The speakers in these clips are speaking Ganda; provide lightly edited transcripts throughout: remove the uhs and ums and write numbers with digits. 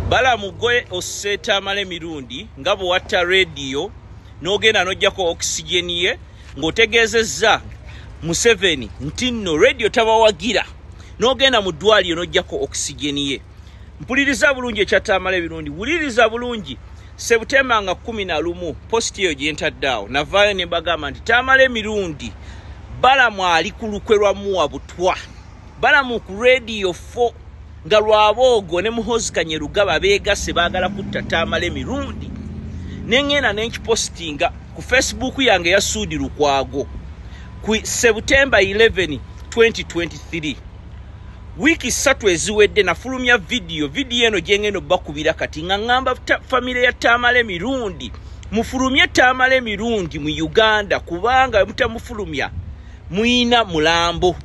Balamu gwe osse Tamale Mirundi nga bwe watta rediyo n'ogenda n'oggyako oxygen ye ng'otegeezezza Museveni nti nno rediyo tabawagira, n'ogenda mu ddwaliro n'oggyako oxygen ye. Mpuliriza bulungi ekya Tamale Mirundi, wuliriza bulungi. Sebutemba nga 11 posti eyo gye ntadde awo, navaayo ne mbagamba nti Tamale Mirundi Balamu ali ku lukwe lwa muwa butwa. Balamu ku rediyo 4 nga Lwaboogo ne Muhoozi Kainerugaba beegasse baagala kutta Tamale Mirundi. Ne ŋŋenda ne nkipositinga ku Facebook yange eya Suudi Lukwago ku September 11 2023. Wiiki 3 eziwedde nafulumya vidiyo, vidiyo eno gye ngenda obbakubira kati nga ŋŋamba famire ya Tamale Mirundi mufulumye Tamale Mirundi mu Uganda kubanga mutamufulumya muyina mulambo.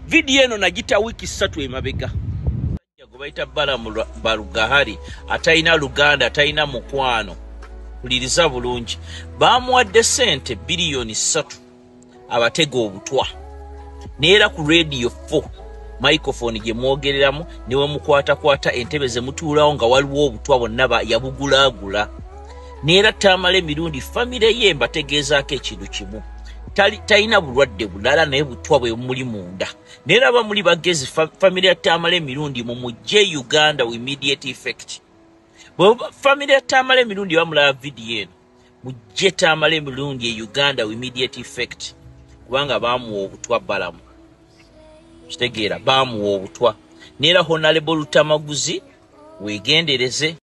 Vidiyo eno nagita wiiki 3 emabega. Gwe bayita Balamu Barugahari atalina luganda, atalina mukwano, wuliriza bulungi. Baamuwadde ssente biliyoni 3 abatega obutwa. Neera ku radio 4 microphone gye mwogereramu ne we mukwatakwata entebe ze mutuulawo nga waliwo obutwa bwonna yabugulaagula. Neera Tamale Mirundi famire ye mbategeezaako ekintu kimu, talina bulwadde bulala naye butwa bwe muli munda. Neera abamuli bagezi famire ya Tamale Mirundi mumugye Uganda with immediate effect. Bwe famire ya Tamale Mirundi bamulaba vidiyo eno, mugye Tamale Mirundi e Uganda with immediate effect kubanga baamuwa obutwa Balamu. Kitegeera, baamuwa obutwa. Neera Honorable Lutamaguzi weegendereze.